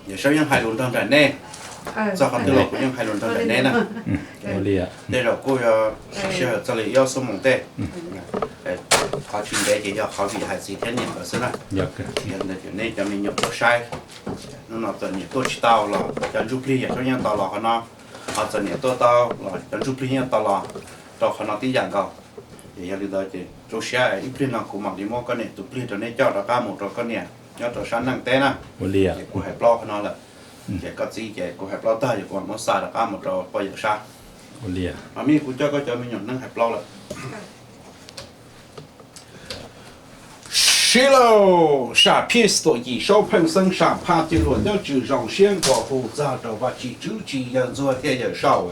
Yawm Saub yeej hais lus nrog nraim nej, txog qhov twg los kuv yeej hais lus nrog nraim nej na. Tej zaum kuj yog sij hawm txog li ob xuab moos tej, qhov tsis ntev ces yog qhov vim hais txiv thiab niam nkawd xwb na. Yog li ntawd nej cov me nyuam tuaj saib, hnub no txom nyem tuaj tsis tau los cov ntsuj plig Yawm Saub yeej tos los qhov no, ho txom nyem tuaj tau los cov ntsuj plig yeej tos los rau qhov no tib yam nkaus. Ces yog li ntawd ces rau siab ib pliag no kuv mam li muab koj niam tus plig rau nej coj rov qab mus rau koj niam nyob rau sab neej teb na. Ces kuv hais plaub qhov no lawm, ces koj txiv ces kuv hais plaub tag ces kuv mam muab xa rov qab mus rau poj yawm sab. Mas kuv coj koj cov me nyuam neej hais plaub lawm. Sib lauj, Sam Phiaj Tuam Yim Saub Pheej Xeeb Sam Phaj Cej Luam Ncob Tswm Zoo Siab Nquas Hu txog rau Vaj Tswv Tswv Tsis Yawg Ntxuag thiab Yawm Saub.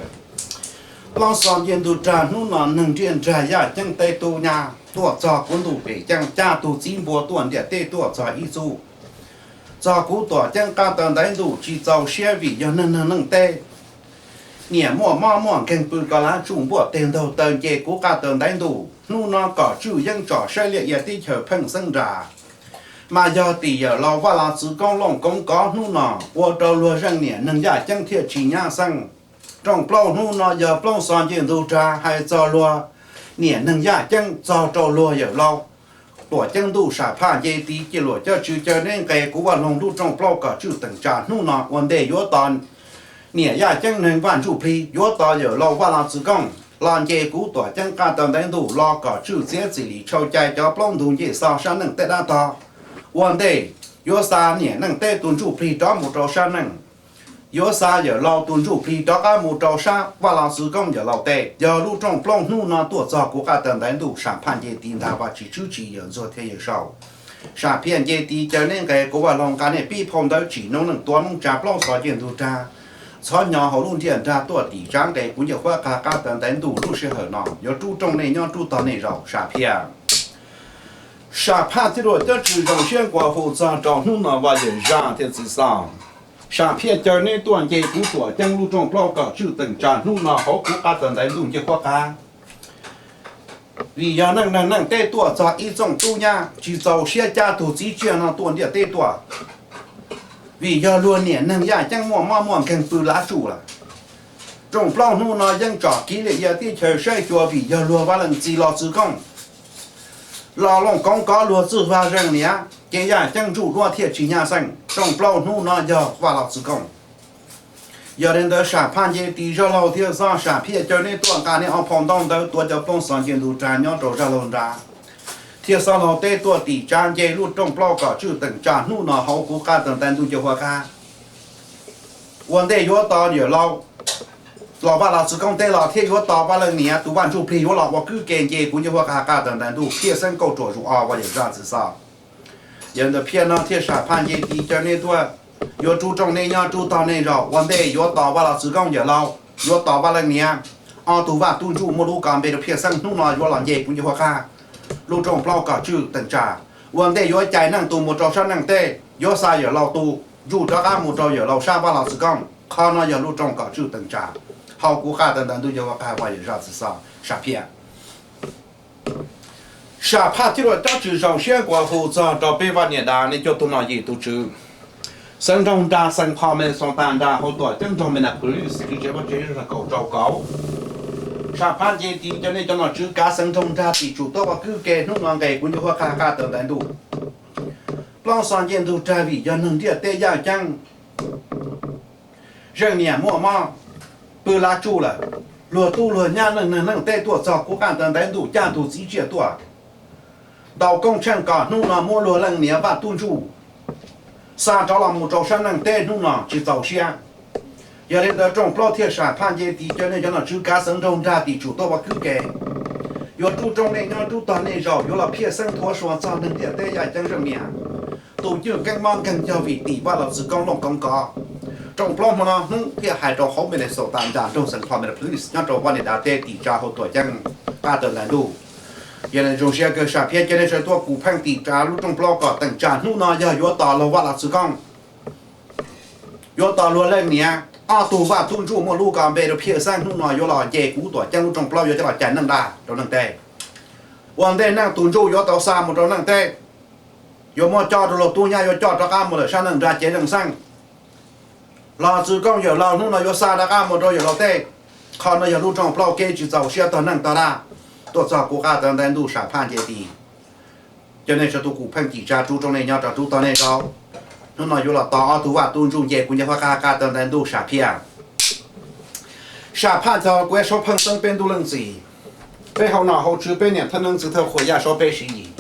Plaub Xo Ncej Ntug Rag hnub no neeg nriaj nrag yaj ceeb teb tub nyab tuaj txog kuv ntuj pem ceeb, caj tug txiv npua tuaj ntiaj teb tuaj txog ib txub. Txog kuv Tuam Ceeb qab taw ntaiv ntuj tsis txaus siab vim yog neeg neeg neej teb. Niam muaj mob muaj nkeeg pw ko lav tsuj npuaj teg ntaug taw nce kuv qab taw ntaiv ntuj. Hnub no kom tswj yeeb tsom saib liaj ia teb chaws pheej xeeb nra. Mas yog tim yawm laus Vaj Los Txwv Koob Looj Koob Kov hnub no ua rau luag zeej niam neeg yaj ceeb thiaj tsis nyab xeeb. Rooj plaub hnub no yog Plaub Xo Ncej Ntug Rag hais txog luag niam neeg yaj ceeb txog rau luag yawm laus Tuam Ceeb Ntuj Sam Phaj Nce Tis Cej Luam Coj Tswv Caw Neb Nqes kuv Vaj Loog lub rooj plaub kom tswj teem tsa hnub no ua ntej yuav tos niam yaj ceeb neeg Vaj Ntsuj Plig, yuav tos yawm laus Vaj Los Txwv Koob los nce kuv Tuam Ceeb qab taw ntaiv ntuj los kom tswj txiav txim lim tshau cai cov plaub ntug ncej xo sab neej teb dab tog. Ua ntej yuav xa niam neej teb tus ntsuj plig rov mus rau sab neej, yuav xa yawm laus tus ntsuj plig rov qab mus rau sab Vaj Los Txwv Koob yawm laus teb. Yog lub rooj plaub hnub no tuaj txog kuv qab taw ntaiv ntuj, Sam Phaj Nce Tis ntag Vaj Tswv Tswv Tsis Yawg Ntxuag thiab Yawm Saub. Sam Phiaj Nce Tis Caw Neb Nqes kuv Vaj Loog nqa nej pib phau ntawv tsim noob neej tuav noob tsa Plaub Xo Ncej Ntug Rag txhob nyo hauv lub ntiaj nrag tuaj tim tsav nqes kuv ncej huab qag qab taw ntaiv ntuj lub sij hawm no yuav rub rooj nej nyob rub tog nej zaum Sam Phiaj. Sam Phaj Cej Luam Coj Tswm Zoo Siab Nquas Hu txog rau hnub no Vaj Yawm Zaj thiab Txiv Xo. Sam Phiaj Caw Neb tuaj nce kuv Tuam Ceeb lub rooj plaub kom tswj teem tsa hnub no hauv kuv qab taw ntaiv ntuj ncej huab qag. Vim yog neej neeg neej teb tuaj txog ib txooj tub nyab tsis txaus siab caj tug txiv tsiaj no tuaj ntiaj teb tuaj. Vim yog luag niam neeg yaj ceeb muaj mob muaj nkeeg pw lav tsuj lawm. Rooj plaub hnub no yeej tsom kiv liaj ia teb chaws saib xyuas vim yog luag Vaj Leej Txiv Los Txwv Koob, Los Looj Koob Kov luag txwj vaj zeej niam ces yaj ceeb ntsuj duab thiaj tsis nyab xeeb. Rooj plaub hnub no yog Vaj Los Txwv Koob. Yog li ntawd Sam Phaj Nce Tis zaj laug thiab xov Sam Phiaj Caw Neb tuaj nqa neb ob phau ntawv ntawd tuav cov Plaub Xo Ncej Ntug Rag nyob rau zaj laug nrad thiab xov laug teb tuaj tim tsav nce lub rooj plaub kom tswj teem tsa hnub no hauv kuv qab taw ntaiv ntuj ncej huab qag. Ua ntej yuav tos yawm laus, los Vaj Los Txwv Koob teb los thiab yuav tos Vaj Leej Niam tus Vaj Ntsuj Plig yuav los ua kwj ke nce kuv ncej huab qag qab taw ntaiv ntuj thiaj xeeb kauj ruam zus ob Vaj Yawm Zaj Txiv Xov. Yog ntawd phiaj no thiaj Sam Phaj Nce Tis Caw Neb tuaj, yuav rub rooj neb nyob rub tog nej zaum. Ua ntej yuav tos Vaj Los Txwv Koob yawm laus, yuav tos Vaj Leej Niam, ob tug vaj tub ntsuj muaj lub kos npe rau phiaj xeeb hnub no yuav los nce kuv ncej huab qag lub rooj plaub kom tswj teem tsa. Ua ntej yuav cais neej tus mus rau sab neej teb, yuav xa yawm laus tus ntsuj rov qab mus rau yawm laus sab Vaj Los Txwv Koob. Qhov no yog lub rooj kom tswj teem tsa hauv kuv qab taw ntaiv ntuj ncej huab qag Vaj Yawm Zaj Txiv Xov Sam Phiaj. Sam Phaj Cej Luam Coj Tswm Zoo Siab Nquas Hu txog rau peb Vaj Niam Dav nej cov tub nom yim tus tswv, xeev nroog nrag, xeev qho Minnesota nrag, hauv tuam ceeb nroog Minneapolis, kwv tsev Vajtswv kaum rau kaum. Sam Phaj Nce Tis Caw Neb cov nom tswv kav xeev nroog nrag tim tsum tuaj ua kwj ke hnub no nqes kuv ncej huab qag qab taw ntaiv ntuj. Plaub Xo Ncej Ntug Rag vim yog neeg ntiaj teb yaj ceeb, zeej niam muaj mob, pw lav tsuj lawm, luag tub luag nyab neej neeg neej teb tuaj txog kuv qab taw ntaiv ntuj caj tug txiv tsiaj tuaj. Ntaus koob tsheej kom hnub no muab luag leej niam vaj tub ntsuj xa rov los mus rau sab neej teb hnub no tsis txaus siab. Yog li ntawd rooj plaub thiaj Sam Phaj Nce Tis Caw Neb cov nom tswv kav xeev nroog nrag tim tsum tuaj ua kwj ke, yuav rub rooj nej nyob rub tog nej zaum, yuav los phiaj xeeb thuav sua txog neeg ntiaj teb yaj ceeb zeej niam. Tus cwj keeb mob nkeeg yog vim tim Vaj Los Txwv Koob Looj Koob Kov. Rooj plaub hmo no hnub thiaj hais rau hauv Minnesota nrag, nroog xeev qho Minneapolis nyob rau Vaj Niam Dav teb tim tsa hauv tuam ceeb qab taw ntaiv ntuj. Yog li zoo siab kawg Sam Phiaj Caw Neb sawv tuaj kuv pheej tim tsa lub rooj plaub kom teem tsa hnub no yog yuav tos luag Vaj Los Txwv Koob, yuav tos luag leej niam, ob tug vaj tub ntsuj muaj lub kos npe rau phiaj xeeb hnub no yuav los nce kuv tuam ceeb lub rooj plaub yuav coj los cais neej nrag rau neej teb. Ua ntej neej tus ntsuj yuav tau xa mus rau neej teb, yuav muab coj rau luag tub nyab yuav coj rov qab mus lawm sab neej nrag cev zeej xeeb. Los txwv kooj yawm laus hnub no yuav xa rov qab mus rau yawm laus tej. Qhov no yog lub rooj plaub kev tsis txaus siab tog neej tog dab tuaj txog kuv qab taw ntais ntuj sam phaj nce ti. Cov nej sawv tus kuv pheej cim tsa rub rooj nej nyob rau rub tog nej zaum. Hnub no yuav los tos ob tug vaj tub ntsuj nce kuv nce huab qab qab taw ntais ntuj sam phiaj. Sam phaj txog kuv ib suab pheej xeeb peb ntuj leej txiv, peb hauv nom hauv tswv peb niam thawj neeb txiv thawj qhua yaj saub peb siv yim,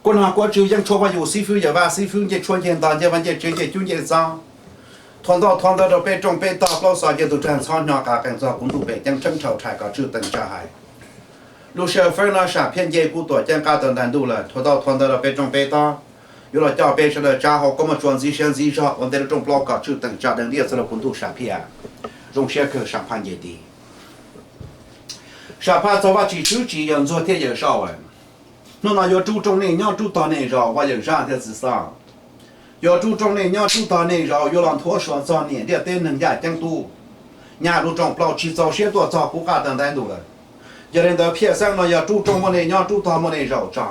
kuv nag kuv tswv yeej tshuaj vaj yus xib fwb yawm vaj xib fwb ncej tshuaj ncej ntog ncej vaj ncej tsev ncej cub ncej txob, thuav ntau thuav ntawv rau peb rooj peb tog plaub xov ncej tus rag ntxhov nyo qas qees txog kuv ntuj pem ceeb tsheeb rhau rhais kom tswj teem tsa hais. Lub sij hawm feeb no sam phiaj nce kuv tuam ceeb qab taw ntais ntuj lawm, thuav ntau thuav ntawv rau peb rooj peb tog, yuav los coj peb sawv daws tsa hauv koob muaj tsuas ntxiv siab ntxiv zog ua ntej lub rooj plaub kom tswj teem tsa dees diaj txog rau kuv ntuj sam phiaj. Zoo siab kawg sam phaj nce ti. Sam phaj txog Vajtswv tswv tsis yawm ntxuag thiab yawm saub. Hnub no yuav rub rooj nej nyob rub tog nej zaum vaj yawm zaj thiab txiv xov. Yuav rub rooj nej nyob rub tog nej zaum yuav los nthuav suav txog niam ntiaj teb neeg yaj ceeb tub. Nyab lub rooj plaub tsis txaus siab tuaj txog kuv qab taw ntais ntuj lawm. Yog li ntawd phiaj xeeb no yog rub rooj muaj nej nyob rub tog muaj nej zaum tso.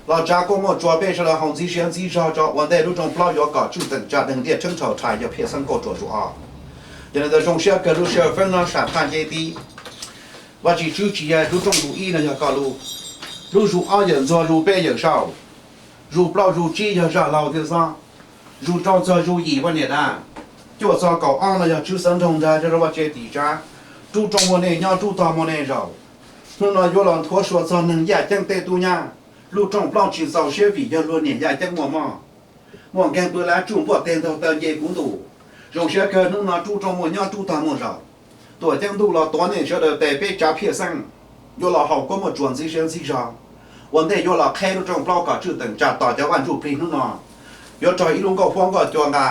Los tsav koob muaj tsuas peb sawv daws haus ntxiv siab ntxiv zog tso ua ntej lub rooj plaub yuav kom tswj teem tsa dees diaj tsheeb rhau rhais yog phiaj xeeb kauj ruam zuj ob. Yog li ntawd zoo siab kawg lub sij hawm feeb no sam phaj nce ti. Vajtswv tswv tsis yawm lub rooj zus ib no yog koj lub, lub zus ob yawm ntxuag zus peb yawm saub, zus plaub zus tsib yog zaj laug thiab xov, zus rau txog zus yim vaj niam dab, cuaj txog kaum ob no yog tswv xeev nroog nrag zej zog vaj tse tim tsav, rub rooj muaj nej nyob rub tog muaj nej zaum. Hnub no yuav los nthuav suav txog neeg yaj ceeb tub nyab, lub rooj plaub tsis txaus siab vim yog luag niam yaj ceeb muaj mob, muaj nkeeg pw lav tsuj npuaj teg ntaug taw nce kuv ntuj. Zoo siab kawg hnub no rub rooj muaj nyob rub tog muaj zaum. Tuam ceeb ntuj los tuav nej sawv daws tes peb tsav phiaj xeeb, yuav los haus koob muaj tsuas ntxiv siab ntxiv zog, ua ntej yuav los qheb lub rooj plaub kom tswj teem tsa tos cov vaj ntsuj plig hnub no. Yuav raug ib lub nkauj huab nkauj cua nqa,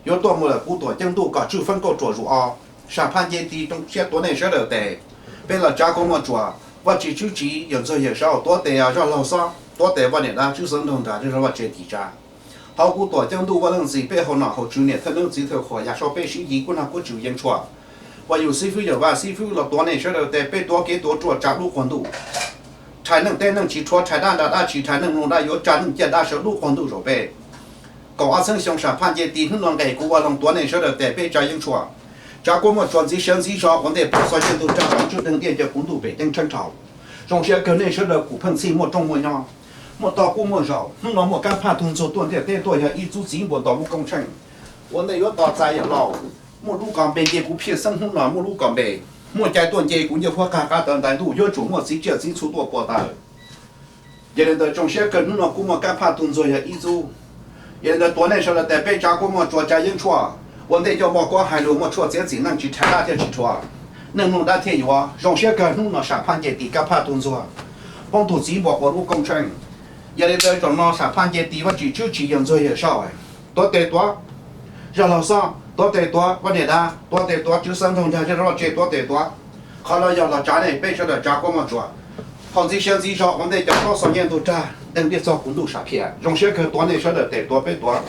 yuav tuaj mus lawm kuv tuam ceeb ntuj kom tswj feeb kauj ruam zus ob. Sam phaj nce ti zoo siab tuav nej sawv daws tes, peb los tsav koob muaj tsuas. Vajtswv tswv tsis yawm ntxuag yawm saub tuav tes zaj laug xov tuav tes vaj niam dab tswv xeev nroog nrag zej zog vaj tse tim tsav. Hauv kuv tuam ceeb ntuj vaj leej txiv peb hauv nom hauv tswv niam thawj neeb txiv thawj qhua yaj saub peb siv yim kuv nag kuv tswv yeej tshuaj. Vaj yus xib fwb yawm vaj xib fwb los tuav nej sawv daws tes peb tuav kev tuav ruaj tsav lub quas ntuj. Rhais neej teb neej tsis rhuav rhais dab nra dab tsis rhais neej mloog dab yuav tsa neej ciaj dab sawv lub quas ntuj zaum peb. Kaum ob txheeb xyoo sam phaj nce ti hnub no nqes kuv vaj loog tuav nej sawv daws tes peb tsav yeeb tshuaj. Tsav koob muaj tsuas ntxiv siab ntxiv zog ua ntej plaub xov ncej tus rag tswj deeg diaj ncaws kuv ntuj pem ceeb tsheeb rhau. Zoo siab kawg nej sawv daws kuv pheej txhij muaj rooj muaj nyob, muaj tog kuj muaj zaum. Hnub no muaj kab phaj tug ntxuag tuaj ntiaj teb tuaj yog ib txub txiv npuas ntaus lub koob tsheej. Ua ntej yuav tos txais yawm laus, muaj lub kos npe nce kuv phiaj xeeb hnub no muaj lub kos npe, muaj cai tuaj nce kuv ncej huab qab qab taw ntais ntuj yuav tsum muaj txiv tsiaj txiv txhu tuaj puas taws. Yog li ntawd zoo siab kawg hnub no kuj muaj kab phaj tug ntxuag yog ib txub. Yog li ntawd tuav nej sawv daws tes peb tsav koob muaj tsuas tsav yeeb tshuaj, ua ntej coj moj kuab hais lus muaj tshuaj txiav txim neej tsis rhais dab thiaj tsis rhuav, neej mloog dab thiaj yuav. Zoo siab kawg hnub no sam phaj nce ti kab phaj tug ntxuag, poob tug txiv npuas ua lub koob tsheej. Yog li ntawd zaum no sam phaj nce ti Vajtswv tswv tsis yawm ntxuag yawm saub, tuav tes tuav, zaj laug xov tuav tes tuav vaj niam dab tuav tes tuav tswv xeev nroog nrag zej zog vaj tse tuav tes tuav. Qhov no yog los tsav nej peb sawv daws tsav koob muaj tsuas, haus ntxiv siab ntxiv zog ua ntej cov plaub xov ncej tus rag deeg diaj txog kuv ntuj sam phiaj. Zoo siab kawg tuav nej sawv daws tes tuav peb tuav.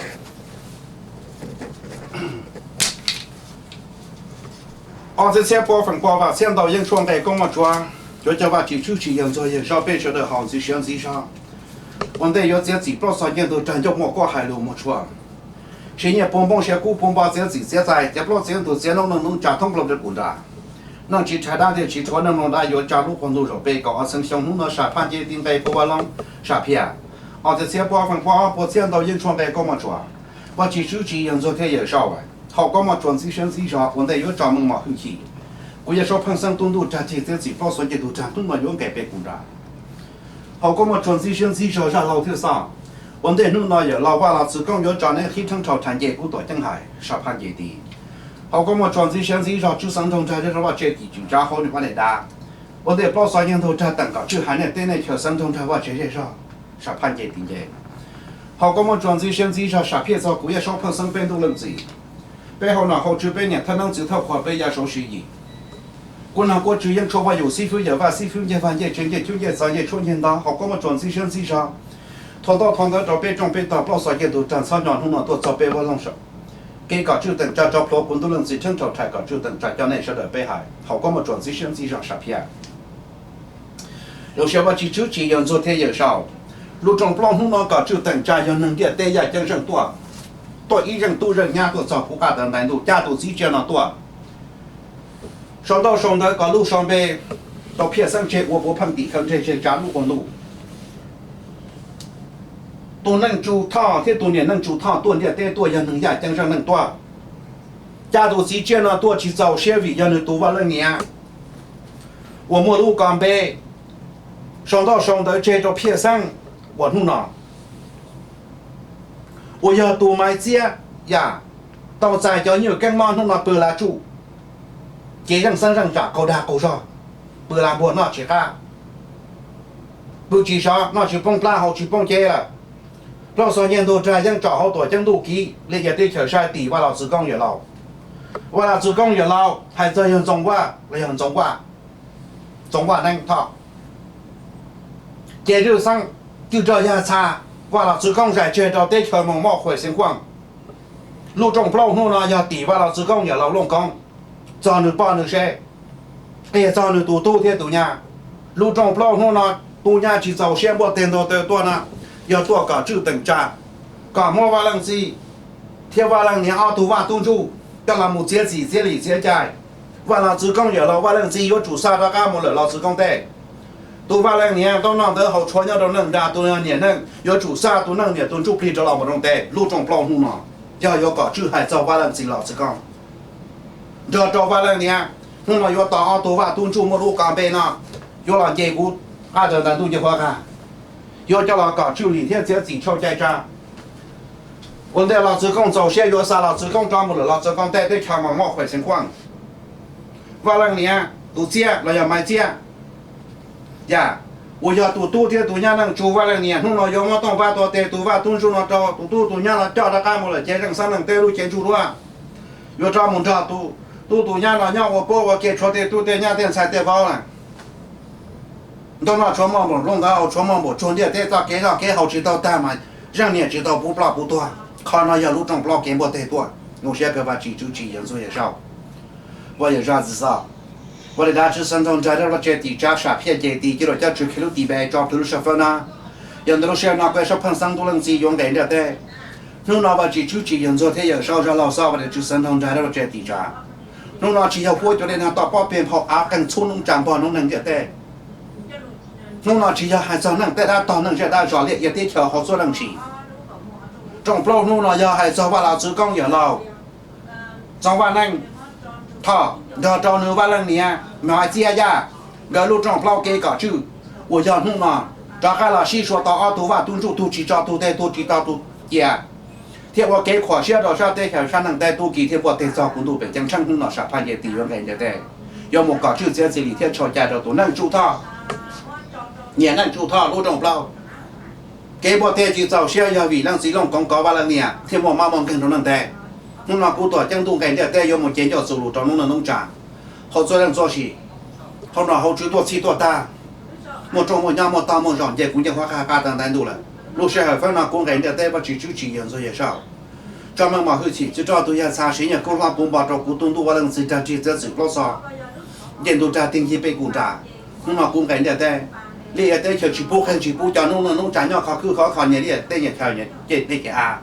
Ob txhiab txhiab pua feem pua vam txhiab ntau yeeb tshuaj nqe koob muaj tsuas, yuav coj Vajtswv tswv tsis yawm ntxuag yawm saub peb sawv daws haus ntxiv siab ntxiv zog, ua ntej yuav txiav txim plaub xov ncej tus rag ncauj muaj kuab hais lus muaj tshuaj. Siv nyiaj puag npoob siav kub puag npo txiav txim txiav txais tiav plaub txiav ntug txiav noob neej noob tsa thoob plaws rau kuv nrad. Neej tsis rhais dab thiaj tsis rhuav, neej mloog dab yuav tsa lub quas ntuj zaum peb. Kaum ob txheeb xyoo hnub no sam phaj nce ti nqe pua vaj loog sam phiaj. Ob txhiab txhiab pua feem pua ob pua txhiab ntau yeeb tshuaj nqe koob muaj tsuas, Vajtswv tswv tsis yawm ntxuag thiab yawm saub. Haus koob muaj tsuas ntxiv siab ntxiv zog ua ntej yuav tso meej mom hwj chim. Kuv yawm saub pheej xeeb tub ntuj rag ceg txiav txim plaub xov ncej tus rag hnub no yuav nqes peb kuv nrad. Haus koob muaj tsuas ntxiv siab ntxiv zog zaj laug thiaj xov, ua ntej hnub no yawm laus Vaj los txwv koob yuav tso neb qhib rheeb rhau rhais nce kuv tuam ceeb hais sam phaj nce ti. Haus koob muaj tsuas ntxiv siab ntxiv zog tswv xeev nroog nrag zej zog vaj tse tim tswm tsav hauv niam vaj niam dab, ua ntej plaub xov ncej tus rag teem kom tswj hais nej teb nej chaws xeev nroog nrag vaj tse zej zog sam phaj nce ti nce. Haus koob muaj tsuas ntxiv siab ntxiv zog sam phiaj txog kuv yawm saub pheej xeeb peb ntuj leej txiv, peb hauv nom hauv tswv peb niam thawj neeb txiv thawj qhua peb yaj saub siv yim, kuv nag kuv tswv yeej tshuaj Vaj yus xib fwb yawm Vaj xib fwb ncej vaj ncej tsev ncej cub ncej txawv ncej tshuaj ncej ntog. Haus koob muaj tsuas ntxiv siab ntxiv zog, thuav ntaub thuav ntawv rau peb rooj peb tog plaub xov ncej tus rag ntxhov nyo hnub no tuaj txog peb vaj loog saum kev kom tswj teem tsa tso plhuav kuv ntuj leej txiv rheeb rhau rhais kom tswj teem tsa coj nej sawv daws peb hais. Haus koob muaj tsuas ntxiv siab ntxiv zog sam phiaj. Zoo siab Vajtswv tswv tsis yawm ntxuag thiab yawm saub, lub rooj plaub hnub no kom tswj teem tsa yog neeg ntiaj teb yaj ceeb zeej tuaj. tuaj ib zeej tub zeej nyab tuaj txog puv qab tawv ntais ntuj, cab tus txiv tsiaj no tuaj sau ntaub sau ntawv kom lub sau npe rau Phiaj Xeeb tseg ua puav pheej tim khawv ntseg tseg tsav lub qab ntuj. Tus Neej Tsu Thoj thiab tus niam Neej Tsu Thoj tuaj ntiaj teb tuaj yog neeg yaj ceeb zeej neeg tuaj. Cab tus txiv tsiaj no tuaj tsis txaus siab vim yog nws tus vaj leej niam uas muaj lub ko npe sau ntaub sau ntawv tseg rau Phiaj Xeeb uas hnub no uas yog tus Maiv Txiab yam tau txais cov nyuj keeb mob hnub no pw lav tsuj, ces zeej xeeb zeej tsam qaug dag qaug zog, pw lav npuag noj tsis qab, pw tsis sov noj tsis poob plab haus tsis poob cev lawm. Plaub xov nyiaj ntug rag yeeb tsom hauv tuam ceeb ntuj kiv li yav teb chaws saib tim Vaj Los Txwv Koob Yawm Laus. Vaj Los Txwv Koob Yawm Laus hais txog yog Ntxoov Vaj los yog Ntxoov Vaj, Ntxoov Vaj Neeb Thoj, ces Zwj Xeeb twb rog yag txha Vaj Los Txwv Koob zais tseg rau teb chaws Moos Moj Qhuas Xeev Khuaj. Lub rooj plaub hnub no yog tim Vaj Los Txwv Koob Yawm Laus Looj Koob, txog nws poj nws sev, qiag txog nws tus tub thiab tus nyab. Lub rooj plaub hnub no tus nyab tsis txaus siab npuaj teg ntug taw tuaj no, yog tuaj kom tswj teem tsa, kom muab Vaj Leej Txiv thiab Vaj Leej Niam ob tug vaj tub ntsuj coj los mus txiav txim txiav lim txiav cai. Vaj Los Txwv Koob Yawm Laus Vaj Leej Txiv yuav tsum xa rov qab mus lawm Los Txwv Koob teb. Tus vaj leej niam tau noj ntawv haus tshuaj nyob rau neej nrag tus niam neej yuav tsum xa tus neej niam tus ntsuj plig rov los mus rooj teb. Lub rooj plaub hnub no yog yuav kom tswj hais txog Vaj Leej Txiv Los Txwv Koob nrog rau Vaj Leej Niam. Hnub no yuav tos ob tug vaj tub ntsuj muaj lub ko npe no yuav los nce kuv qab raws ntais ntuj nce huab qab, yuav coj los kom tswj lim thiab txiav txim tshau cai tsa. Ua ntej Los Txwv Koob txaus siab yuav xa Los Txwv Koob rov mus lawm Los Txwv Koob teb teb chaws Moos Moj Qhuas Xeev Khuaj. Vaj Leej Niam tus txiab los yog Maiv Txiab yam uas yog tus tub thiab tus nyab Neej Tsu Vaj Leej Niam hnub no yuav muab tooj pab tua tes tus vaj tub ntsuj no rau tus tub tus nyab no coj rov qab mus lawm cev zeej xeeb neeg teb lub cev ntsuj duab. Yuav rov mus nrog tus tub tus nyab no nyob ua puab ua ke tshuav tej tub tej nyab tej ntxhais tej vauv na. Ntuj no tshuav muaj npaum looj ntawd hau tshuav muaj npaum tsuag ntiaj teb txoj kev noj kev haus tsis tau tag mas zeej niam tsis tau puv ploj puv tuag. Qhov no yog lub rooj plaub kev npuaj teg tuaj. Zoo siab kawg Vaj Tswv Tswv Tsim Yawg Ntxuag Yawg Saub, Vaj Yawm Zaj Txwv Xov, Vaj Li Dab Tswv Xeeb Ntxoog Nraug Dab Vaj Tse Tim Tsab Sam Phiaj Nce Tis Cia Luam Cab Tswv Khe Lub Tis Npe Tso Plhws Lub Sab Fawb Na. Yog ntawd lub sij hawm no kuv Sab Pheej Xeeb Ntuj Leej Txiv yuav nqes ntiaj teb. Hnub no Vaj Tswv Tswv Tsim Yawg Ntxuag thiab Yawm Saub Zaj Laug Xov Vaj Li Dab Tswv Xeeb Ntxoog Nraug Dab Vaj Tse Tim Tsab. Hnub no tsis yog huab cua li no tom pob peg nphau av qeeg txhub noob tsa npog noob neeg ntiaj teb. Hnub no tsis yog hais txog neeg tej dab tog neeg zej dab zos liaj ia teb chaws hauv txhua leej tsim. Rooj plaub hnub no yog hais txog Vaj Los Txwv Koob Yawm Laus, Txoov Vaj Neej Thoj nrog rau nws Vaj Leej Niam Maiv Txiab Yaj, nkawd lub rooj plaub kev kom tswj uas yog hnub no rov qab los sib sua tau ob tug vaj tub ntsuj tug tsis tso tug teg tug tsis tau tug cia, thiab ua kev khuam siab rau sab teb chaws sab neeg teb tub ki thiab npuaj teg txog kuv ntuj pem ceeb tsheej. Hnub no Sam Phaj Nce Tis yuav nqes ntiaj teb, yuav mus kom tswj txiav txim lim thiab tshau cai rau tus Neej Tsuj Thoj, niam Neej Tsuj Thoj lub rooj plaub. Kev npuaj teg tsis txaus siab yog vim leej txiv Looj Koov kov Vaj Leej Niam thiaj muaj mob muaj nkeeg rau neej teb. Hnub no kuv tuam ceeb ntuj nqes ntiaj teb yuav mus cev ncauj txuas lus rau noob neej noob tsa hauv txhua leej txhua sim. Hauv no hauv tswv tuaj txhij tuaj tag, muaj rooj muaj nyob muaj tog muaj zog nce kuv ncej huab qab qab tawv ntais ntuj lawm. Lub sij hawm feeb no kuv nqes ntiaj teb Vaj Tswv Tswv Tsim Yawg Ntxuag Yawg Saub, tso meej mom hwj chim txwv roj tus yag txha siv nyiaj kub hlob puv npo rau kuv tus ntuj Vaj Leej Txiv rag nrig txiav txwm plaub txog ncej ntuj rag teg nci peb kum nram. Hnub no kuv nqes ntiaj teb, liaj ia teb chaws tsis pub qeeg tsis pub cov noob neej noob tsa nyob qhov khwb qhov kho nyias liaj teb nyias chaw nyias cej teb nyias av.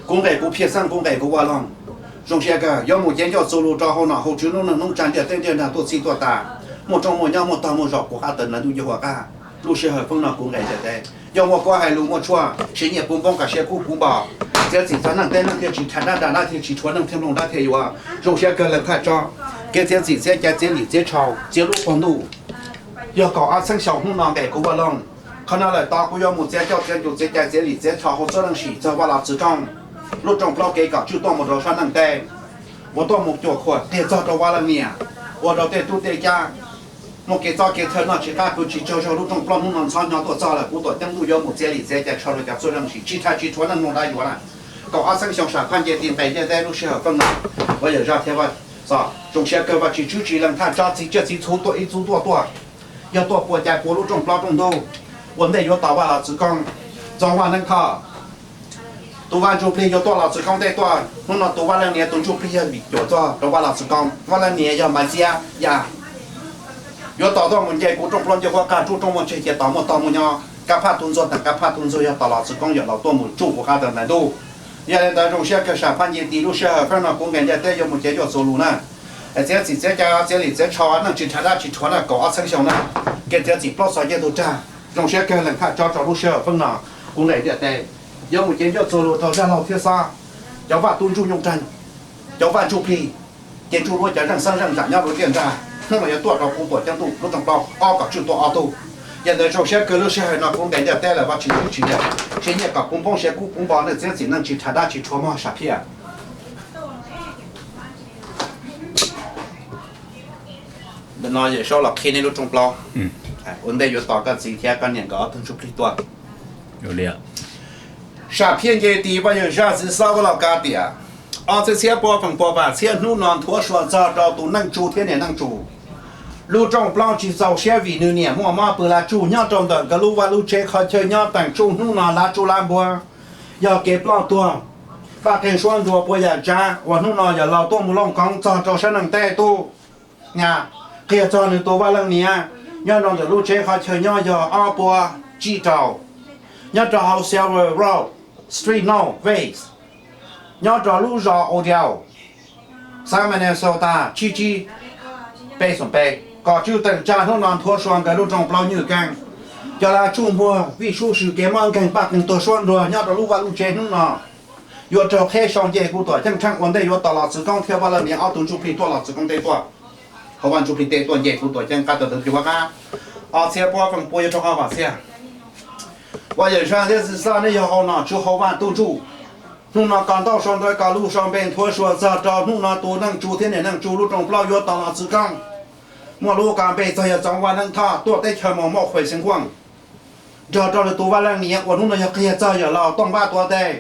Kuv nqes kuv Phiaj Xeeb, kuv nqes kuv Vaj Loog. Zoo siab kawg yuav mus cev ncauj txuas lus rau hauv nom hauv tswv noob neej noob tsa ntiaj teb ntiaj nrag tuaj txhij tuaj tag, muaj rooj muaj nyob muaj tog muaj zog puv qab tawv ntais ntuj ncej huab qab. Lub sij hawm feeb no kuv nqes ntiaj teb, yog muaj koj hais lus muaj tshuaj siv nyiaj puv npoob kom siab kub puv npo, txiav txim txog neej teb neeg thiaj tsis rhais dab nra dab thiaj tsis tshuav neeg thiaj mloog dab thiaj yuav. Zoo siab kawg leej thaj tso, kev txiav txim txiav cai txiav lim txiav tshau txiav lub qub ntuj. Yog kaum ob txhiab xyoo hnub no nqes kuv Vaj Loog. Qhov no lawm tod kuv yuav mus txiav ncauj txiav ntsug txiav cai txiav lim txiav tshau hauv txhua leej sim txog Vaj Los Txwv Koob lub rooj plaub kev kom tswj tuaj mus rau sab neej teb, uas tuaj mus cuam qhuam tiag txog rau Vaj Leej Niam, ua rau tej tub tej cab muaj kev txob kev txhawj noj tsis qab pw tsis tsaug zog. Lub rooj plaub hnub no ntxhov hnyo tuaj txog lawm, kuv tuam ceeb ntuj yuav mus txiav lim txiav cai tshau rau cov txhua leej sim tsis rhais tsis tshuav neeg mloog dab yuav na. Kaum ob txhiab xyoo Sam Phaj Nce Tis nqes ntiaj teb lub sij hawm feeb no, Vaj Yawm Zaj thiab Vaj Xov, zoo siab kawg Vaj Tswv Tswv Tsim Leej Thaj tso txiv tsiaj txiv txhu tuaj ib txub tuaj tuaj, yog tuaj pua cai pua lub rooj plaub rooj ntug. Ua ntej yuav tos Vaj Los Txwv Koob, Txoov Vaj Neeb Thoj, tus vaj ntsuj plig yuav tuaj Los Txwv Koob teb tuaj. Hnub no tus Vaj Leej Niam tus ntsuj plig yog vim cuam txog rau Vaj Los Txwv Koob. Vaj Leej Niam yog Maiv Txiab Yaj, yuav tos tuaj mus nce kuv rooj plaub ncej huab qab rub rooj muaj tseg cia tos muaj tog muaj nyob. Kab Phaj Tug Ntxuag teem Kab Phaj Tug Ntxuag yog tos Los Txwv Koob Yawm Laus tuaj mus tsuj puv qab tawv ntais ntuj. Yog li ntawd zoo siab kawg Sam Phaj Nce Tis, lub sij hawm feeb no kuv nqes ntiaj teb yuav mus cev cuaj txuas lus na. Txiav txim txiav cai, txiav lim txiav tsho, neej tsis rhais dab tsis rhuav na, kaum ob txhiab xyoo na. Kev txiav txim plaub xyoo yeej tug rag. Zoo siab kawg leej thaj tsov rau lub sij hawm feeb no kuv nqes ntiaj teb yuav mus cev cuaj txuas lus rau zaj laug thiab xob, cov vaj tub ntsuj nyuj nreeg, cov vaj ntsuj plig, ces ntsuj duab cov zeej xeeb zeej zam nyob rau tiaj nrag. Hnub no yuav tuaj rau kuv Tuam Ceeb Tub lub rooj plaub ob kom tswj tuaj ob tug. Yog ntawd zoo siab kawg lub sij hawm no kuv nqes ntiaj teb lawm, Vajtswv tsis tsim nyog, tsis nyiaj kom kuv poob siab, kuv puv npo, nej txiav txim, neej tsis rhais dab tsis tshuav mog Sam Phiaj. Ntawm no Yawm Saub los qhib nej lub rooj plaub. Ua ntej yuav tos koj txiv thiab koj niam nkawd ob tug ntsuj plig tuaj. Sam Phiaj Nce Tis, Vaj Yawm Zaj Txiv Xob Vaj Los Kav tias, ob txhiab txhiab pua feem pua vam txhiab hnub no nthuav sua txog rau tus neej tsu thiab niam neej tsu. Lub rooj plaub tsis txaus siab vim nws niam muaj mob pw lav tsuj nyob rau ntawm nkawd lub vaj lub tsev qhov chaw nyob teem tsuj hnub no lav tsuj lav npua. Yog kev ploj tuag, vaj qeeg suab nruas puas yam tsav uas hnub no yawm laus tuaj mus looj koov txog rau sab neej teb tub nyab, qhia txog nws tus vaj leej niam nyob rau ntawm lub tsev qhov chaw nyob yog ob pua tsib rau, nyob rau hauv Silver Road, Street No West, nyob rau lub zos Odell, xeev Minnesota tsib tsib peb xoom peb. Kom tswj teem tsa hnub no nthuav sua nkawd lub rooj plaub nywj keeb. Cov lav tsuj npua vij sub swm kev mob nkeeg paj qeeg tuag suab nruas nyob rau lub vaj lub tsev hnub no yuav raug qheb sau nce kuv Tuam Ceeb Tsheej ua ntej yuav tos Los Txwv Koob thiab vaj leej niam ob tug ntsuj plig tuaj Los Txwv Koob teb tuaj, hauv vaj ntsuj plig teb tuaj nce kuv Tuam Ceeb qab tau tus cuaj qab. Ob txhiab pua feem pua yuav raug ob vam txhiab. Vaj Yawm Zaj thiab Txiv Xaj, nej yog hauv nom tswv hauv vaj tub ntsuj, hnub no kom ntaub sau ntawv kom lub sau npe nthuav sua txog rau hnub no tus neej tsu thiab niam neej tsu lub rooj plaub yuav tos Los Txwv Koob, muaj lub kab npe txog yawg Txoov Vaj Neeb Thoj tuaj teb chaws Moos Mauj Khuem Xeev Khuam, nrog rau nws tus vaj leej niam uas hnub no yog qhia txog yawm laus Tooj Npab Tuav Tes,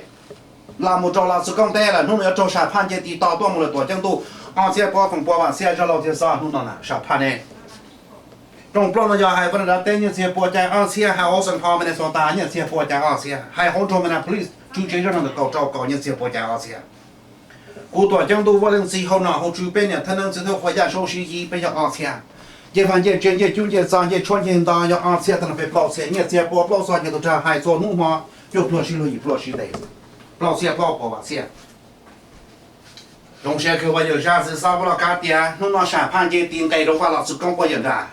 los mus rau Los Txwv Koob teb lawm. Hnub no yuav raug Sam Phaj Nce Tis tos tuaj mus lawm Tuam Ceeb Tub. Ob txhiab pua feem pua vam txhiab, zaj laug thiab xob hnub no na Sam Phaj ne. Rooj plaub no yog hais Vaj Nab Dab teb nyiaj txiag pua cai ob txhiab, hais hauv Saint Paul Minnesota nyiaj txiag pua cai ob txhiab, hais hauv nroog Minneapolis tswv tsev zaj no ntawm kaum rau kaum nyiaj txiag pua cai ob txhiab. Kuv Tuam Ceeb Tub vaj leej txiv hauv nom hauv tswv peb niam thab neeb txiv thawj qhua yaj saub siv yiv peb yog ob txhiab. Ncej vaj ncej tsev ncej cub ncej txag ncej tshuab ncej nto yog ob txhiab, tag nrho peb plaub txhiab, nyiaj txiag pua plaub txog nyiaj tug rag hais txhua hnub hmo, cuaj pluag sib luag yim pluag sib ntev, plaub txhiab plaub pua vam txhiab. Zoo siab kawg Vaj Yawm Zaj Txiv Xaj Vaj Los Kav tias hnub no Sam Phaj Nce Tis nqes rau Vaj Los Txwv Koob quaj yawm nrag.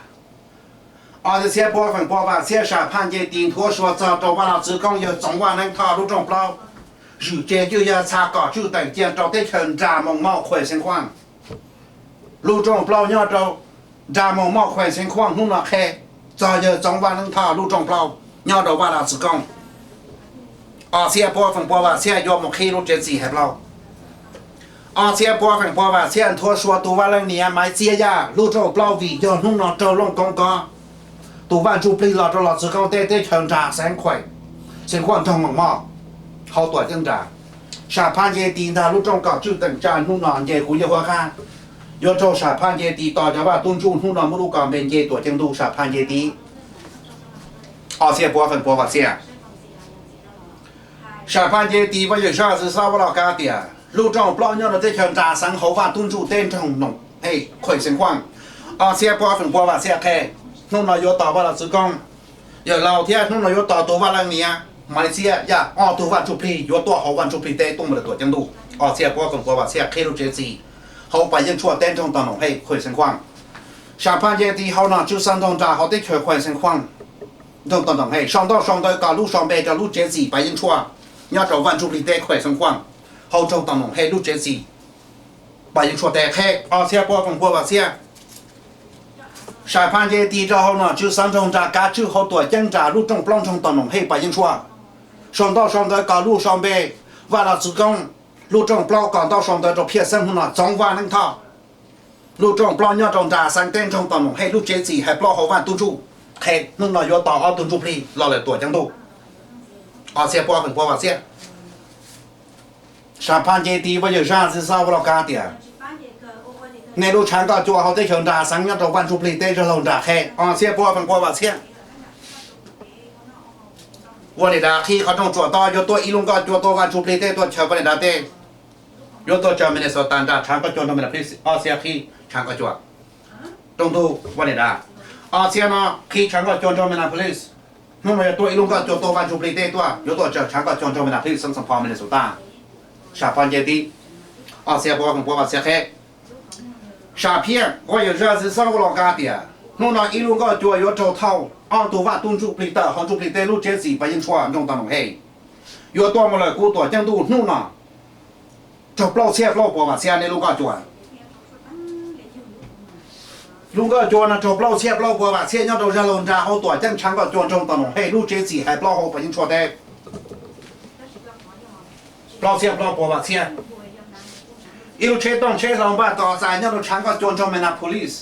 Ob txhiab pua feem pua vam txhiab, Sam Phaj Nce Tis nthuav sua txog rau Vaj Los Txwv Koob yawg Txoov Vaj Neeb Thoj lub rooj plaub, zwm tsev cwj yawg txha kom tswj teem cia rau teb chaws nram Moos Mauj Khuem Xeev Khuam. Lub rooj plaub nyob rau nram Moos Mauj Khuem Xeev Khuam hnub no qhia txog yawg Txoov Vaj Neeb Thoj lub rooj plaub nyob rau Vaj Los Txwv Koob. Ob txhiab pua feem pua vam txhiab yuav mus qhib lub tsev txim hais plaub. Ob txhiab pua feem pua vam txhiab nthuav sua tus vaj leej niam Maiv Txiab Yaj lub rooj plaub vim yog hnub no raug looj koov kov, tus vaj ntsuj plig los rau Los Txwv Koob teb teb chaws nram Xeev Khuam, Xeev Khuam nroog Moos Mauj, hauv Tuam Ceeb nrag. Sam Phaj Nce Tis ntag lub rooj kom tswj teem tsa hnub no nce kuv yawg huab qab, yuav raug Sam Phaj Nce Tis tos cov vaj tub ntsuj hnub no muab lub kab npe nce Tuam Ceeb Tub Sam Phaj Nce Tis. Ob txhiab pua feem pua vam txhiab. Sam Phaj Nce Tis Vaj Yawm Zaj Txiv Xaj Vaj Los Kav tias lub rooj plaub nyob rau teb chaws nram xeev hauv vaj tub ntsuj teb nroog Noom Hej Khuem Xeev Khuam. Ob txhiab pua feem pua vam txhiab qhia hnub no yuav tos Vaj Los Txwv Koob, yawg laus thiab hnub no yuav tos tus vaj leej niam Maiv Txiab Yaj ob tug vaj ntsuj plig yuav tuaj hauv vaj ntsuj plig teb tuaj mus rau Tuam Ceeb Tub. Ob txhiab pua feem pua vam txhiab qhib lub tsev txim hauv Pas Yeej Tshuaj teb nroog Tom Noom Hej Khuem Xeev Khuam. Sam Phaj Nce Tis hauv nom tswv xeev nroog nram hauv teb chaws Khuem Xeev Khuam, nroog Tom Noom Hej sau ntaub sau ntawv kom lub sau npe rau lub tsev txim Pas Yeej Tshuaj nyob rau vaj ntsuj plig teb Khuem Xeev Khuam, hauv nroog Tom Noom Hej lub tsev txim Pas Yeej Tshuaj teb qhia ob txhiab pua feem pua vam txhiab. Sam Phaj Nce Tis rau hauv nom tswv xeev nroog nram kav tswj hauv Tuam Ceeb nram lub rooj plaub nroog Tom Noom Hej Pas Yeej Tshuaj, sau ntaub sau ntawv kom lub sau npe Vaj Los Txwv Koob, lub rooj plaub kom ntaub sau ntawv rau phiaj xeeb hnub no Txoov Vaj Neeb Thoj. Lub rooj plaub nyob rau nram xeev teb nroog Tom Noom Hej lub tsev txim hais plaub hauv vaj tub ntsuj, qhia hnub no yuav tos ob tug ntsuj plig los lawm Tuam Ceeb Tub. Ob txhiab pua feem pua vam txhiab. Sam Phaj Nce Tis Vaj Yawm Zaj Txiv Xaj Vaj Los Kav tias nej lub tshav nkoj cua hauv teb chaws nram xeev nyob rau vaj ntsuj plig teb zaj laug nram qhia ob txhiab pua feem pua vam txhiab. Vaj Lis Das qhib qhov rooj tsuam tob yuav tuaj ib lub nkoj cua tuaj vaj ntsuj plig teb tuaj chaws Vaj Lis Das teb, yuav tuaj chaws Minnesota nram tshav nkoj cua nroog Minneapolis ob txhiab qhib tshav nkoj cua. Rooj tug Vaj Lis Das, ob txhiab no qhib tshav nkoj cua nroog Minneapolis. Hnub no yuav tuaj ib lub nkoj cua tuaj vaj ntsuj plig teb tuaj, yuav tuaj chaws tshav nkoj cua nroog Minneapolis xeev Saint Paul Minnesota. Sam Phaj nce tiv, ob txhiab plaub feem pua vas txhiab qheb. Sam Phiaj, koj yawm zaj txiv xab ua los kav tias hnub no ib lub nkoj cua yuav raug thauj ob tug vaj tub ntsuj plig tawm hauv ntsuj plig teb lub tsev txim pas yeeb tshuaj nroog Tau Noom Hej, yuav tuaj mus lawm kuv tuam ceeb ntuj hnub no. Raug plaub txhiab plaub puas vas txhiab nej lub nkoj cua. Lub nkoj cua no raug plaub txhiab plaub puas vas txhiab nyob rau zaj laug nra hauv tuam ceeb tshav nkoj cua nroog Tau Noom Hej lub tsev txim hais plaub hauv pas yeeb tshuaj teb. Plaub txhiab plaub puas vas txhiab. Ib lub tsheb tooj tsheb hlau npaj tos txais nyob rau tshav nkoj cua nroog Minneapolis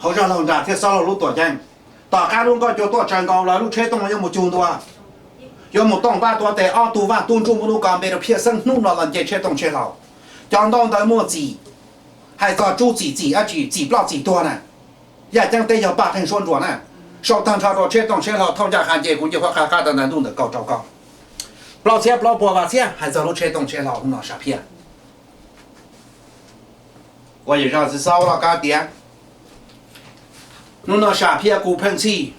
hauv zaj laug nra thiab xob laug lub tuam ceeb. Tom qab lub nkoj cua tuaj tsaws nkaus los lub tsheb tooj yuav mus cug ntua, yuav mus tooj npaj tuav tes ob tug vaj tub ntsuj muaj lub ko npe rau Phiaj Xeeb hnub no los nce tsheb tooj tsheb hlau. Cov ntaub ntawv muaj txim, hais txog tsub txim txim dab tsi txim ploj txim tuag na. Yaj ceeb teb yog paj qeeg suab ntsuas na. Sau tag nrho rau tsheb tooj tsheb hlau thauj ncaj qha nce kuv nce qhuav qab qab tawm ntawm ntuj ntawm kaum rau koj. Plaub txhiab plaub puas vas txhiab hais txog lub tsheb tooj tsheb hlau hnub no Sam Phiaj. Ua yawm zaj txiv xab los kav tias hnub no Sam Phiaj kuv pheej txhij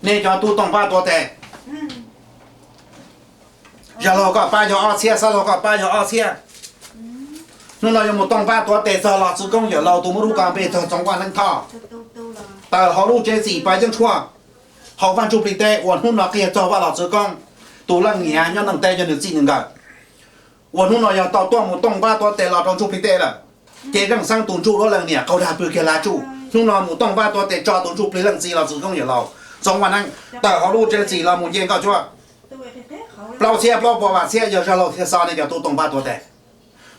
nej cov tub tooj npaj tuav tes. Zaj laug koj pab yog ob txhiab, xob laug koj pab yog ob txhiab. Hnub no yuav mus tooj npaj tuav tes txog los txwv koob yawm laug tus muaj lub ko npe txog Txoov Vaj Neeb Thoj tawm hauv lub tsev txim pas yeeb tshuaj hauv vaj ntsuj plig teb uas hnub no qiag txog Vaj Los Txwv Koob tus leej niam nyob neej teb yog nws txij nws nkawm, uas hnub no yog tau tuaj mus tooj npaj tuav tes los rau ntsuj plig teb lawm. Ces Zeej Xeeb tus ntsuj duab leej niam qaug dag pw kiag lav tsuj, hnub no mus tooj npaj tuav tes tso tus ntsuj plig leej txiv los txwv koob yawm laug Txoov Vaj Neeb tawm hauv lub tsev txim los mus nce nkoj cuab. Plaub txhiab plaub puas vas txhiab yog zaj laug thiaj xo nej cov tub tooj npaj tuav tes.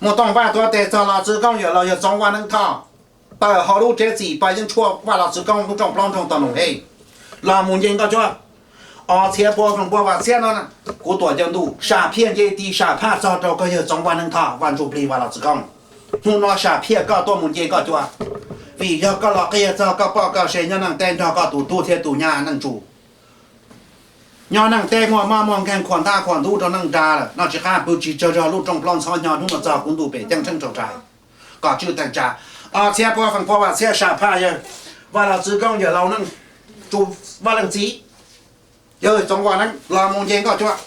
Mus tooj npaj tuav tes txog los txwv koob yawm laug yog Txoov Vaj Neeb Thoj tawm hauv lub tsev txim pas yeeb tshuaj Vaj Los Txwv Koob lub rooj plaub nroog Tau Noom Hej los mus nce nkoj cuab. Ob txhiab pua feem pua vas txhiab no, kuv tuam ceeb ntuj Sam Phiaj nce tiv Sam Phaj txog rau koj yawg Txoov Vaj Neeb Thoj Vaj Ntsuj Plig Vaj Los Txwv Koob. Hnub no Sam Phiaj koj tuaj mus nce nkoj cuab, vim yog koj los qhia txog koj poj koj sev nyob neej teb nrog koj tus tub thiab tus nyab Neej Tsu. Nyob neej teb muaj mob muaj nkeeg khuam ntaj khuam ntub rau neej nra lawm no tsis qab pw tsis tsawg zog lub rooj plaub ntxhov nyo hnub no txog kuv ntuj pem ceeb tsheej tsaus rais. Kom tswj teem tsa. Ob txhiab pua feem pua vas txhiab Sam Phaj yawg Vaj Los Txwv Koob yawm laug Neej Tsu Vaj Leej Txiv, yawg Txoov Vaj Neeb los mus nce nkoj cuab.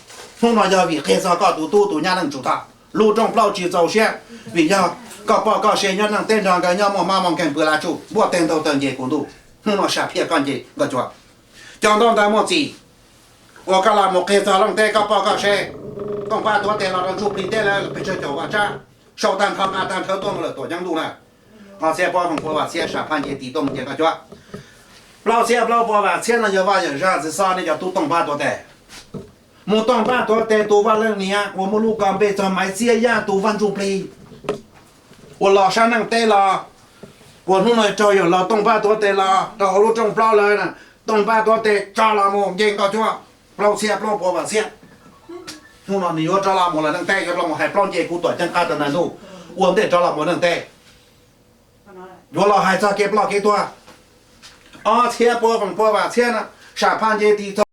Hnub no yog vim qhia txog koj tus tub tus nyab Neej Tsu Thoj lub rooj plaub tsis txaus siab, vim yog koj poj koj sev nyob neej teb nrog nkawd nyob muaj mob muaj nkeeg pw lav tsuj npuaj teg ntaug taw nce kuv ntuj. Hnub no Sam Phiaj koj nce nkoj cuab. Cov ntaub ntawv muaj txim uas koj los mus qhia txog leej teb koj poj koj sev, tooj npaj tuav tes los rau ntsuj plig teb lawm pes tsawg caum vaj tsab, sau tag nrho nqa tag nrho tuaj mus lawm tuam ceeb ntuj na. Ob txhiab pua feem pua vas txhiab Sam Phaj nce tiv tuaj mus nce nkoj cuab. Plaub txhiab plaub pua vas txhiab no yog Vaj Yawm Zaj Txiv Xov nej cov tub tooj npaj tuav tes. Mus tooj npaj tuav tes tus vaj leej niam uas muaj lub ko npe txog Maiv Txiab Yaj tus vaj ntsuj plig uas los sab neej teb los, uas hnub no raug yawm laug tooj npaj tuav tes los rau hauv lub rooj plaub lawm, tooj npaj tuav tes tso los mus nce nkoj cuab. Plaub txhiab plaub pua vas txhiab. Hnub no nws yuav rov los mus lawm neej teb, yuav los mus hais plaub nce kuv tuam ceeb qab tawm ntawm ntuj ua ntej rov los mus neej teb. Yuav los hais txog kev ploj kev tuag. Ob txhiab pua feem pua vas txhiab no, Sam Phaj nce tiv txog